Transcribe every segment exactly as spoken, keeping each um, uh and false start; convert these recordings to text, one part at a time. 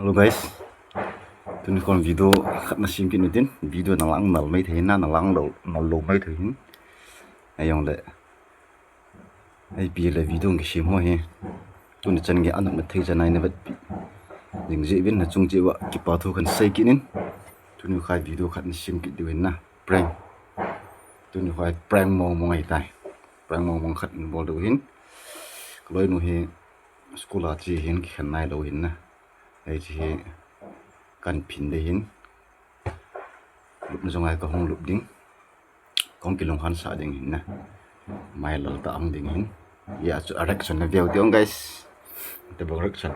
Hello guys. Tuni kon video khat na sem kit nu tin, video na lang nal mai thei na, na lang lou, nal lou mai thei hin. Ajongle ipi le video kisem ho hi, tuni chan gei anop na thei chan a ina vetpi jing jeh uvin, na chung cheh uva kipa thu kan sei kit in. Tuni kha video khat na sem kit diu hin na, prank. Tuni kha prank mong mong ahitai. Prank mong mong khat in bol diu hin. Ka loinu hi school a che hin, kikhen nai lou hin na. Hiche hi kan phin ding hin. Lupna jong a ka hung lup ding. Kong kilunghan sah ding hin na. Mai lal ta ang ding hin. Hia chu a reaction na veu ding guys. Tobang reaction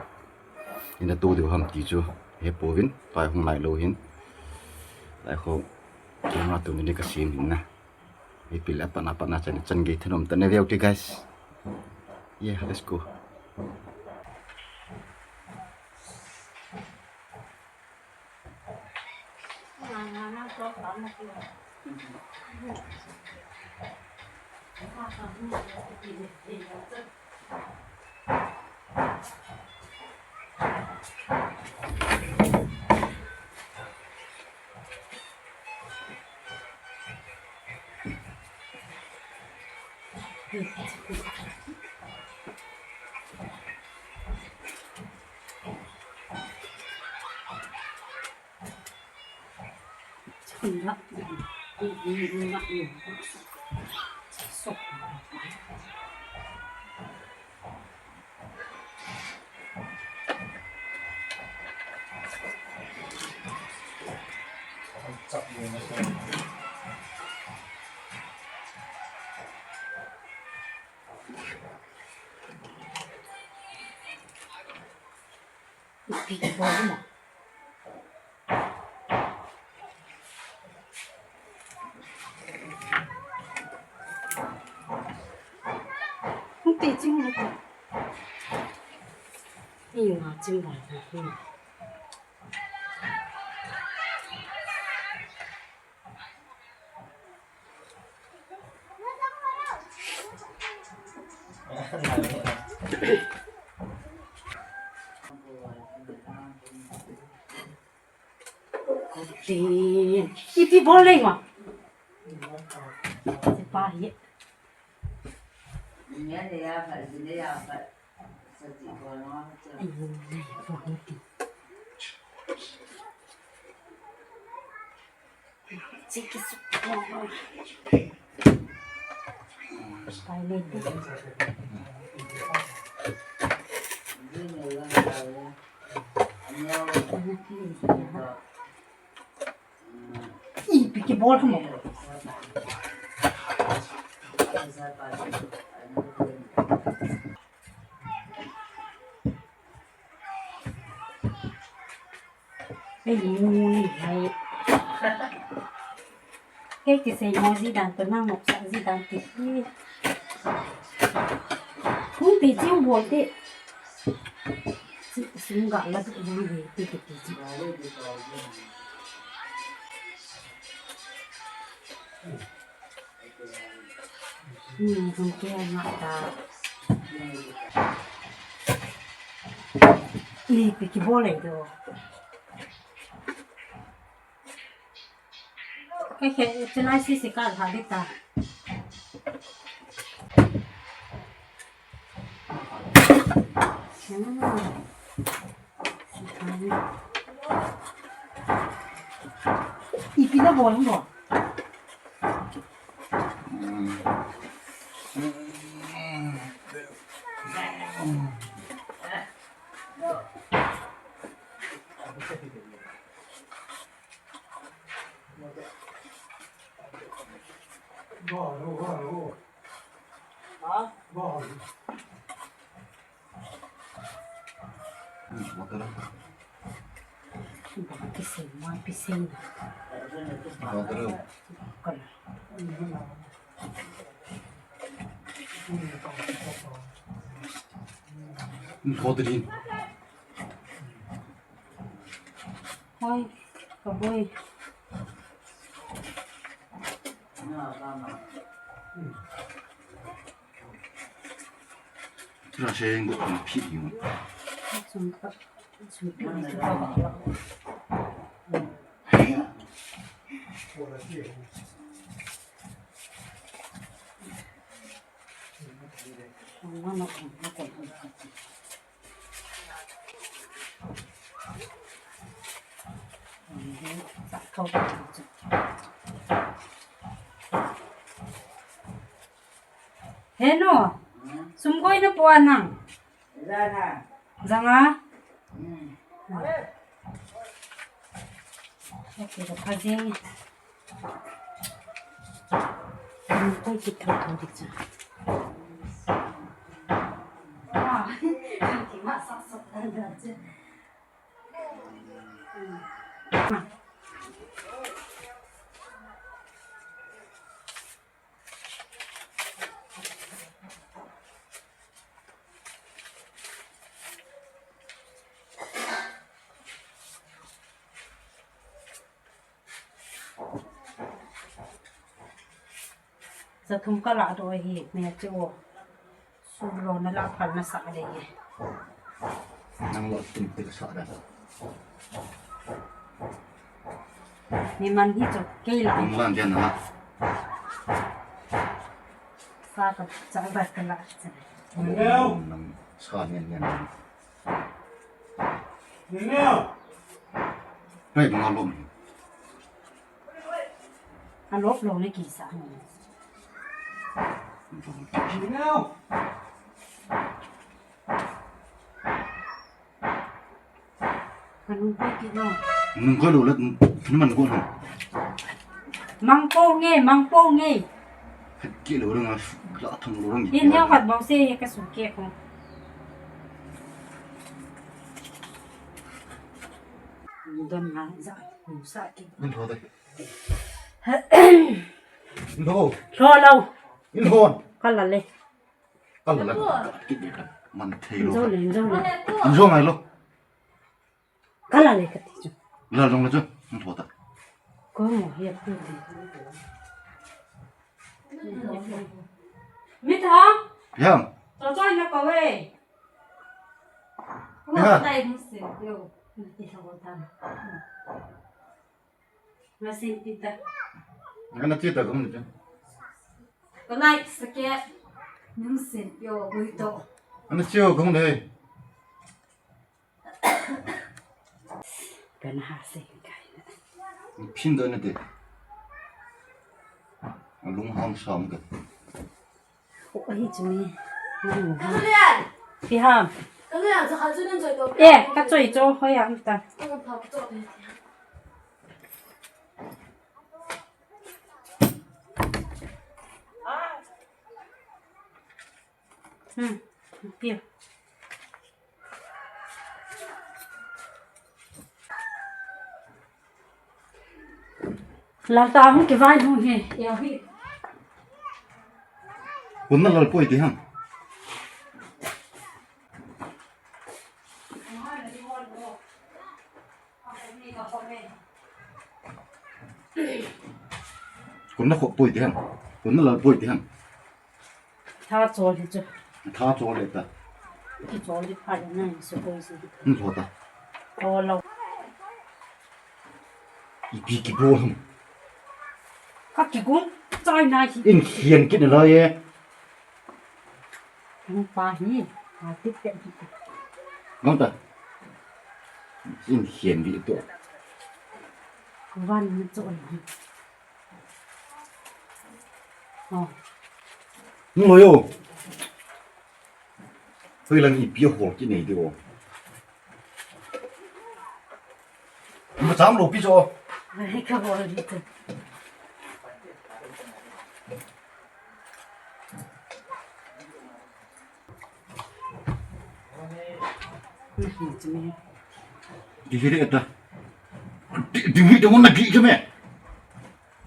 ina to diu ham ti chu hepouvin, pai hung nai lou hin. Lai kho camera tuni le ka sem hin na. Ipi le apat apat na chan, chan gei thanom tah na veu te guys. Yeah, let's go. Ipi bol mo? Hung ti ching mo. Ni nga ching mo. Ipi bol le ma. Sipa hi. Ipi kibol ham. Ei, mu ni hai. Kei kisei mo ji dan toh nang nopsah ji dan ti hi. Hung ti ching bol ti. Chi sung ga la tu hung hi ti ti ti. Hmm, hung ke nga ta. Ipi kibol le do. Kei kei, chulai sisi ka lha ding ta. Ipi na bol mo? Hoi, ka boi. Tuna se ngo phi yung. Sum ka. He nu, sum koi na po a nang? Zanga. Zanga? Hmm. Okay, ka pha jeng. Hmm, koi ki tho tho dik cha. Ah, ki ma sa sa ta da cha. Hmm. Za thum ka lah doh ahi, me chu. Sum lo na lah phal na sah le ye. Nang lo tin te ka sah da. Mi man hi chu kei lah. Nang lan dia na lah. Sa ka cha ba ka lah. Nang sa nian nian. Hei, bang alom. Alop lo ni kisa. Kanung koi kit lo. Nung koi lo le, ni man koi lo. Mangpo nge, mangpo nge. Kit lo dang a, la thang lo dang. Ni neo khat bou se he ka su ke ko. Don na za, sa ke. Ni tho de. Ni tho. Tho lo. Ni tho. Ka la le. Ka la la, ka kit de ka. Man thei lo. Zo le, zo le. Zo ngai lo. Ka la le ka ti chu. La jong la chu. Hung tho ta. Ko mo he pu de. Mi tha. Yam. Cho cho na ko we. Ko ha. Tai mu se yo. Ti sa ko ta. Nga sin pita. Nga na chita gum ni. Ko like sake. Nung sin pio gui to. Nga na chio gum de. Kana ha se kai. Phin do na de. Lung hang sam ka. Ho, ahi chu mi. Nang ha. Kalian. Pi ham. Kalian, sa khat chu nin choi to. Eh, ka choi cho, hoi am ta. Ka pha cho. Hmm. Pi. Lal ta hung kivai hung he, ya hi. Kun na lal poi ti ham. Kun na khop poi ti ham. Kun na lal poi ti ham. Tha chol hi chu. Tha chol le ta. Ki chol hi pha le nai so ko si. Hung tho ta. Tho lo. Ipi kibol ham. Ka kigong chai nai hi. In hian kit na lai e. Hung pa hi. Ha tik te hi. Ngam ta. In hian bi to. Van na chol hi. Hung loi o. Hoi lang ipi hol kit nei di o. Ma cham lo pi cho. Ai, ka bol di tu. Di hiri eta. Di, di wi de mo na di ke me.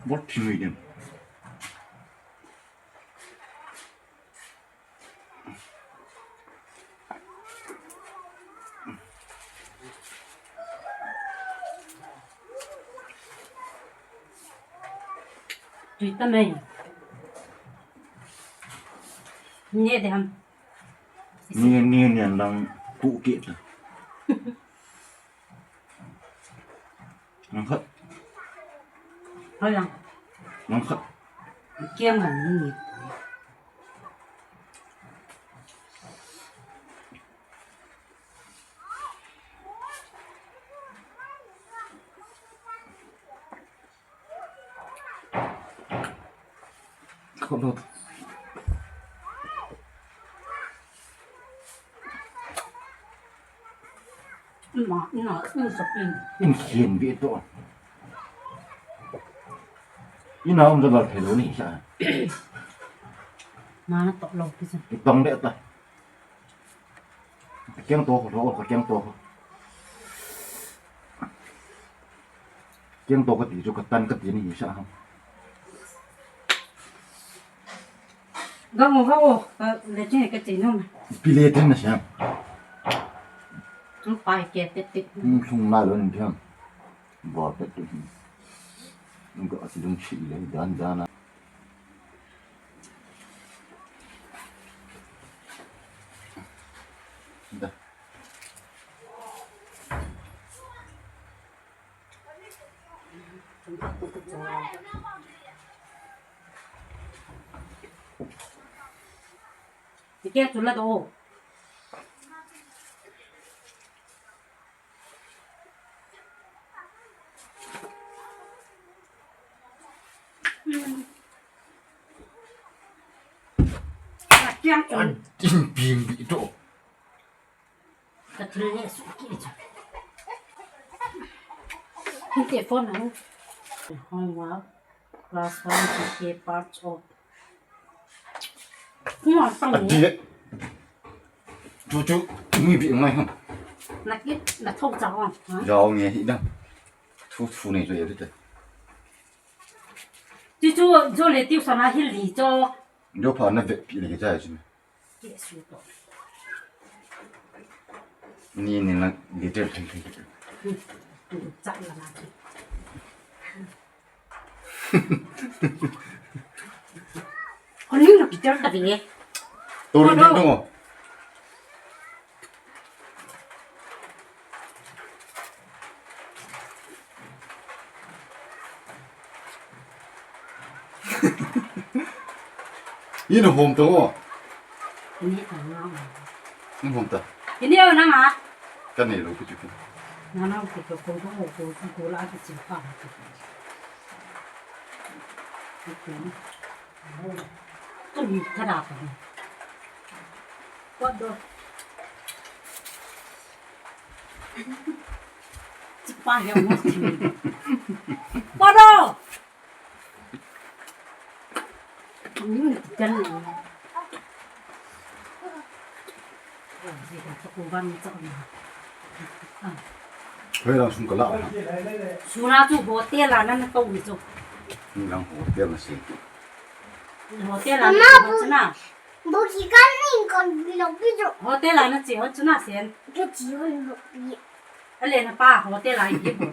Bol thi wi de. Tui ta mai. Ni de ham. Ni, ni, ni lang ku ke ta. Nang khat. Hoi lang. Nang khat. Kiang lang ni. Kholo. Ma, ina, in sa pin. In khen ve to. Ina um da lal thei lou ni sa. Ma na to lou ki sa. Ki tong de ta. Kiang to ko, kiang to ko. Kiang to kati chu katan kati ni sa ham. Ga ngo ga o, ka le chin ka chin nom. Pi le tin na siam. Ang pai ke te te. Ang sung na lo ni thiam. Ba te te. Ang ka asi dum si le dan dan na. Da. Tikia chula do. Tiang chula. Adin pim bi do. Ka thil le su ki chu. Hiti phone ang. Homework. Class one, G K, parts of. Kuma sang. Adi. Chu chu, mi bi ngai hon. Na ki, na thau cha hon. Jao nge hi dang. Thu thu nei chu ye te. Chu chu, chu le tiu sana hil li cho. Jo pha na ve pi le ke jai chu. Ni ni na detail thei thei. Koni na detail ta bini. Toro ni to. Ina hom ta ngo. Ni ta nga. Ni hom ta. Ini au na nga. Ka nei lou ki chu. Na na ki ko ko ko ko ko la ki chi pa. Tun ka da pa. Ko do. Chi pa he mo. Ko do. Hoi lang sung kala. Suna chu hotel a na na to ni chu. Ni lang hotel na si. Hotel a na to chu na. Bo ki kan ni kon bi lo bi jo. Hotel a na chi ho chu na sen. Ke chi ho lo bi. Ale na pa hotel a hi bo.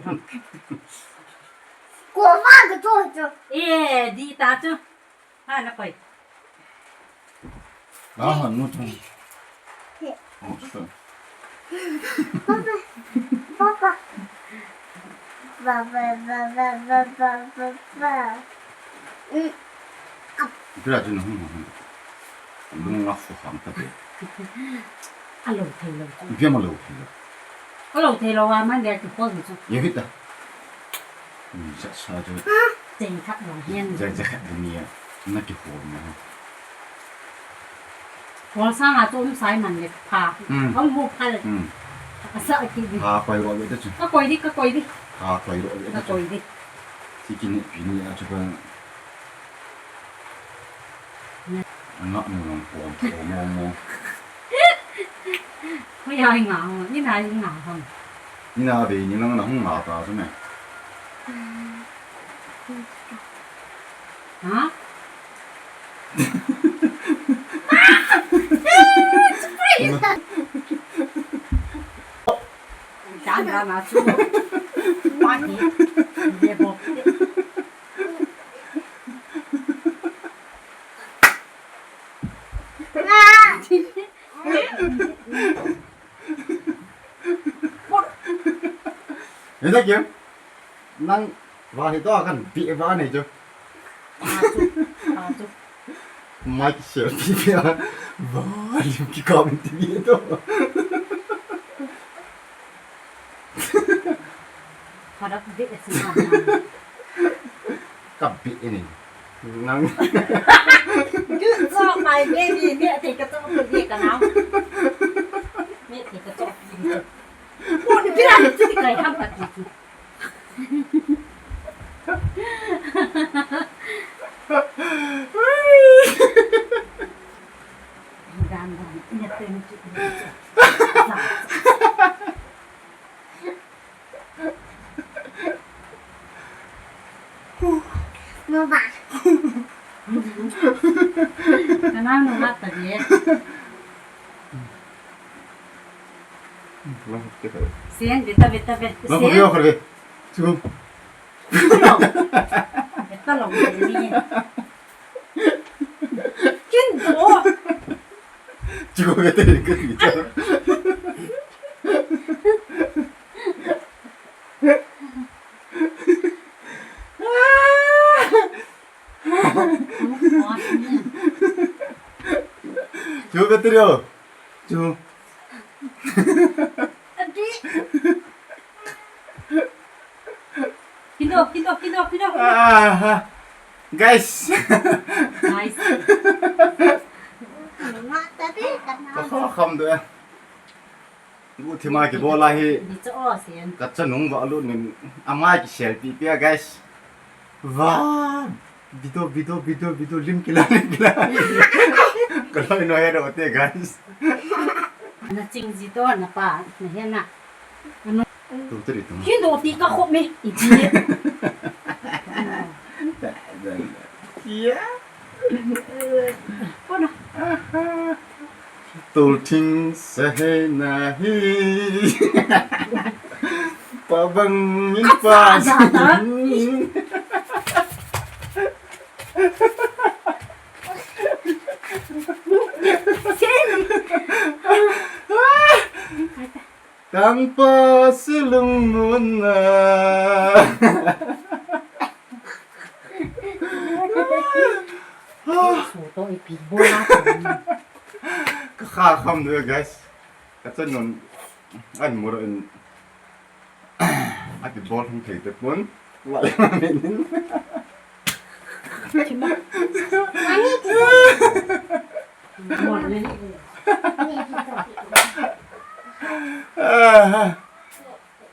Ko va ke to chu. E di ta chu. Ha, na koi. Ah, no, no. Oh, sorry. Papa. Papa. Papa, papa, papa, papa. Mm. Kira jin hung hung. Nung la fu hang ta pe. Alo thei lo. Kira ma lo thei lo. Alo thei lo wa man dia ki pon so. Ye hita. Sa sa jo. Cheng khat lo hian. Ja ja khat ni ya. Na ki ho na. Hol sang a chu um sai man le pha. Mm. Hong mu pha le. Mm. A sa ki di. Pha koi ro ve ta chu. Ka koi di, ka koi di. Pha koi ro ve ta chu. Ka koi di. Si ki ni pi ni a chu ka. Nga mu long pom pom mo mo. Ko ya nga ho, ni na nga ho. Ni na ve ni lang na hung nga ta chu me. Ha? Dan dan a chu. Pa ni. Ye bo. Esa kiam? Nang, va hi to kan bi va nei chu. Mai ki sel ti bi a. Va lim ki kam ti bi to. Ka bi ni. Nang. Good job, my baby. Ni ati ka to ni ka na. Ni ati ka to. Mo ni bi ra ni ti kai ham ka ti. Kanang nung mata dia. Sen, beta, beta, beta. Sen. Beta lo ni. Kin bo. Chuko beta ni ka ti cha. Chuko beta rio. Chu. Kindo, kindo, kindo, kindo. Ah, guys. Nice. Ka kha kham de. Bu thima ki bola hi. Ni cho o sen. Ka cha nung va lu nin. Ama ki selfie pia, guys. Va. Video, video, video, video, lim kila, lim kila. Ka loi no ya do te, guys. Na ching ji to na pa, na he na. Tu tu ri tu. Kin do ti ka khop me, i ji. Ya. Ko na. Tolthing sahei nahi. Pabang min pa. Tangpa silung mun na. Ka kha kham de, guys. Ka chan nun an mur in. Aki bol hung thei te pun. Wa le ma min.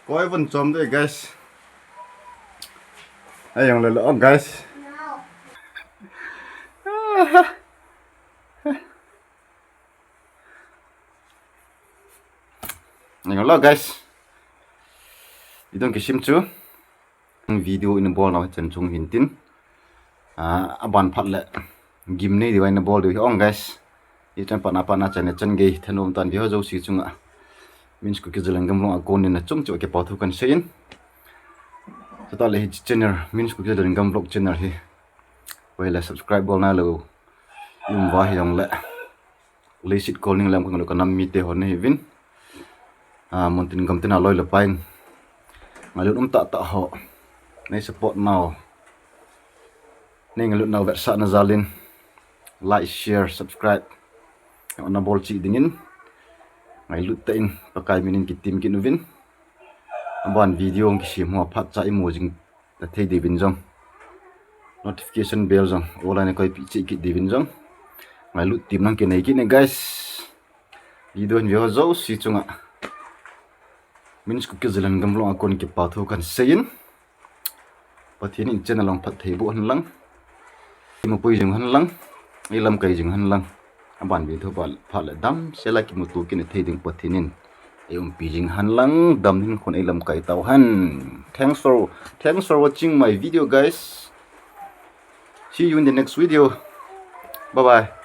Koi von chom de, guys. Ai, yang le lo, guys. Hello guys. Idong kisim chu. Video in bol na chan chung hin tin. Ah, aban phat le gim nei diu in bol diu hi ong guys. Ichan pana pana chan chan gei thanom tan video jouse chunga. Min's Kuki Zalengam Vlog a kon in a chom chu kipa thu kan sei in. Sata le hi channel Min's Kuki Zalengam Vlog channel hi. Wei le subscribe bol na lo. Um va hi jong le. Leiset kol ning lam kang lo ka nam mite hon hi vin. Ah, mun tin gam tin a loi le pai. Ngailut um tah tah ho. Nei support nau. Nei ngailut nau vetsahna jal in. Like, share, subscribe. Na bol cheh ding in. Ngailut tah in Pakai min in kitim kit uvin. Aban video hung kisem ho phat cha i mu jing ta thei diu vin jong. Notification bell jong all a nei koi pi cheh kit diu vin jong. Ngailut tim nang kinei kit ne guys. Video in view jouse chunga. Min's Kuki Zalengam Vlog a kon kipa thu kan sei in. Pathen in channel long phatthei boh hen lang. Kimapui jing hen lang. Ei lamkai jing hen lang. Aban video phat le damsel a kimuto kit na thei ding Pathen in ei umpi jing hen lang, dam hin khun ei lamkai tau hen. Thanks for, thanks for watching my video, guys. See you in the next video. Bye bye.